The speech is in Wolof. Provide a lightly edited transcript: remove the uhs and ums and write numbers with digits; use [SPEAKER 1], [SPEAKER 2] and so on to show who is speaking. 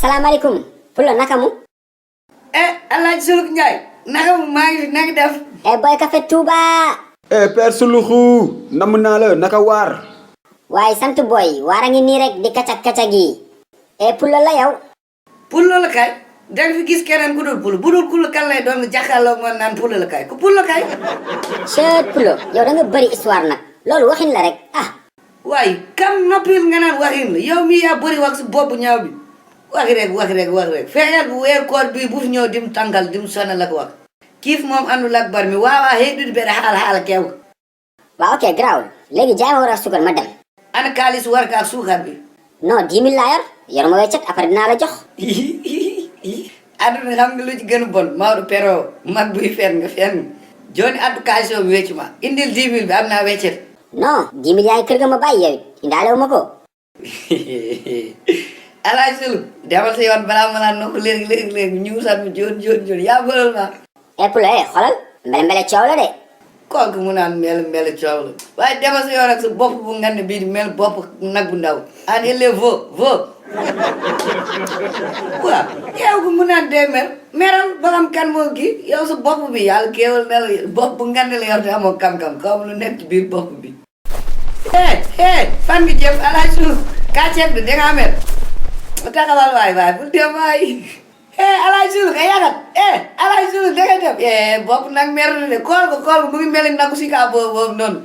[SPEAKER 1] Assalamualaikum. Pulo naka mu?
[SPEAKER 2] Alaaji Suluk Njaay naka mu maa ngi fi naka def.
[SPEAKER 1] Boy Café Touba.
[SPEAKER 3] Père Suluxu namm naa la naka waar.
[SPEAKER 1] Waaye sant boy waara ngi nii rek di kacak-kacak yi. Pulo la yow.
[SPEAKER 2] Pulo la kay danga fi gis keneen ku dul pulo bu dul pulo kan lay doon jàkkaarloo man naan pulo la kay ku pulo kay.
[SPEAKER 1] Seet Pulo yow da nga bëri histoire nag loolu waxin la rek
[SPEAKER 2] waaye kam noppil nga naan waxin la yow mii yaa bëri wax si bopp ñaaw bi wax rek fexeel bu weer koor bi bu fi ñëw dim tàngal dim sonal ak wax kiif moom àndul ak bar mi waawaa xëy du benn xaal keew.
[SPEAKER 1] waaw ok garaawul léegi jaay ma war a sukar ma dem.
[SPEAKER 2] ana kaalis war ka ak suukar bi.
[SPEAKER 1] non 10 000 laa yor ma weccet après dinaa la jox.
[SPEAKER 2] àdduna xam nga lu ci gën a bon Maodo pero mag buy fen nga fen jooni addu kaalis bi wecc ma indil 10 000 bi am naa weccet.
[SPEAKER 1] non 10 000 yaa ngi kër ga ma bàyyi yow it indaalewu ma ko.
[SPEAKER 2] Alaaji Suluk demal sa yoon balaa ma naan nokk léegi ñu sat mi joon yaa bëral ma.
[SPEAKER 1] Pulo xoolal mbele coow la de.
[SPEAKER 2] kooku mu naan mel coow la waaye demal sa yoon ak sa bopp bu ngand bii di mel bopp nag bu ndaw an ele vo waaw yow ko mu naan dee meral ba xam kan moo kii yow sa bopp bi yàlla kéewal ne la bopp bu ngand la yor te amoo kam-kam xaw lu nekk ci biir bopp bi. fan nga jëm Alaaji Suluk kaa ceeb bi danga mer taxawal waay bul dem waay. Alaaji Suluk ay yakat Alaaji Suluk dangay dem bopp nag mer na de kool ko mu ngi mel ni nagu si kaa boobu noonu.